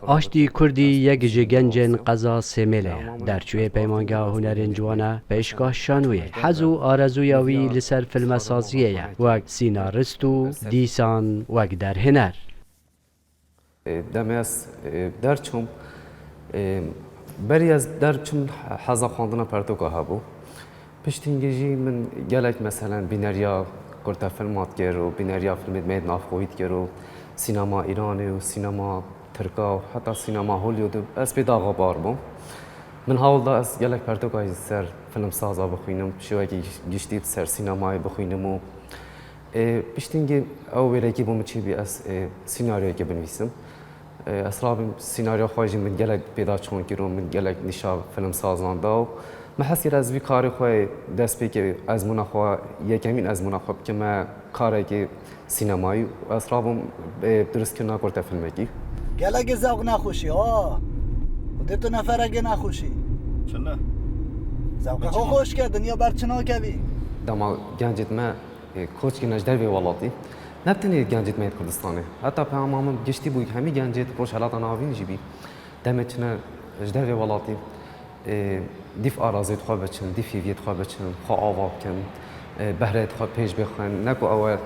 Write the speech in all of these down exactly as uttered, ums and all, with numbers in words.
Aştî Kurdî yek ji gencên qeza Sêmêlê ye. Derçûyê Peymangeha Hunerên Ciwan e, pêşkah şanûyê. Hez û arezûya wî li ser filmesaziyê ye, wek sînarist û dîsan wek derhêner. Demê ez derçûm, berî ez derçûm heza xwendina pertoka hebû. Piştî hingê jî min gelek meselen bîneriya kurtefilma dikir û bîneriya filmê di me navxweyî dikir û sînema Îranê û sînema Tirka û heta sînema Hollywood ez pê daxebar bûm. Min hewl da ez gelek pertoka jî ser filmsaza bixwînim, şêwekî giştî ser sînemayê bixwînim û ê, piştî hingê ew wêrekî bo min çêbî ez ê, sînaryoyekê binivîsim. Ez rabim sînaryo xwe jî min gelek pêda çon kir û min gelek nîşa filmsazan da û min hez kir ez vî karê xwe dest pê ke ezmûna xwe yekemîn ezmûna xwe bikime karekê sînemayî û ez rabim bi durustkirina kurte filmekî. Gelekî zewq nexweşî ha. Xwedê tu neferekê nexweşî. Çi ne? Zewqê xwe xweş ke dinya ber çi nakevî. Dema gencêt me koç kine ji dervê welatî. Ne tenê gencêt me yê Kurdistanê. Heta peyama min giştî bû hemî gencêt Rojhelata Navîn jî bî. Demê çine ji dervê welatî dîf araziyê xwe biçin, dîf hîviyê xwe biçin, xwe ava bikin, behreyê xwe pêş bixin. Ne ku ew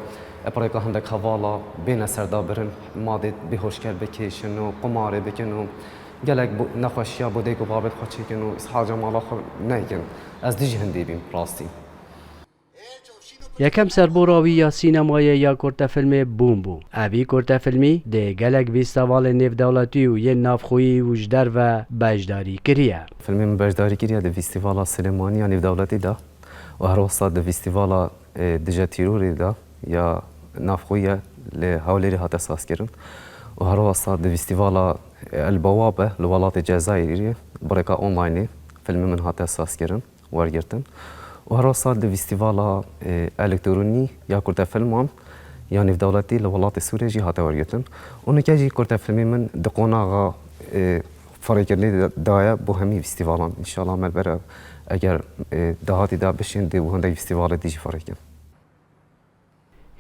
e pirêka hindek hevala bêne serdabirin, madê bêhoşker bikêşin û qumarê bikin û gelek nexweşiya bo dayik û babê xwe çêkin û îshaca mala xwe nekin. Ez dijî hindê bîm rastî. Yekem serbora wî ya sînemayê ya kurtefilmê Bûm bû. Evî kurtefilmî dê gelek fîstevalên nêvdewletî û yên navxweyî û ji derve beşdarî kiriye. Filmê min beşdarî kiriye di Fîstîvala Silêmanî ya Nêvdewletî de û her wesa di Fîstîvala e, Dije Tîrorê de ya navxweyî ye li Hewlêrê hate sazkirin û her wesa di Fîstîvala El Bewabe li welatê Cezayirê bi rêka onlaynê filmê min hate sazkirin. wergirtin û her wesa di fîstîvala e, elektronî ya kurtefilman ya nêvdewletî li welatê Sûriyê jî hate wergirtin û nike jî kurtefilmê min di qonaxa e, firêkirinê de daye bo hemî fîstîvalan. Înşallah me li ber eger e, dahatî de bişên dê bo hindek fîstîvalê dî jî firêkin.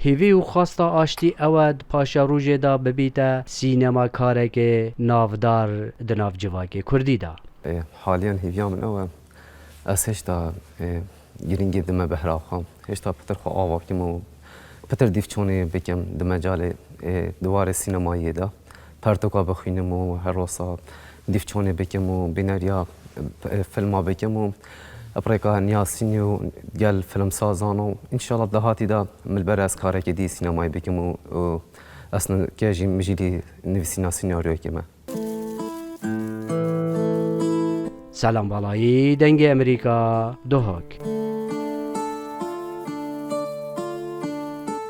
Hîvî û xwesta Aştî ew e di paşerojê de bibîte sînemakarekê navdar di nav civakê kurdî de. Haliyan hîviya min ew e, ez hêşta giringî dime behra xwe, hêşta pitir xwe ava bikim û pitir dîvçûnê bikim di mecalê di warê sînemayiyê de. Pertoka bixwînim û her wesa dîvçûnê bikim û bîneriya filma bikim û bi rêka Niyasînî û gel filmsazan û înşallah dahatî de min li ber ez karekê dî sînemayê bikim û, û ez nike jî min jî dî nivîsîna sînaryoyekê me. Selam Balayî, Dengê Emerîka, Duhok.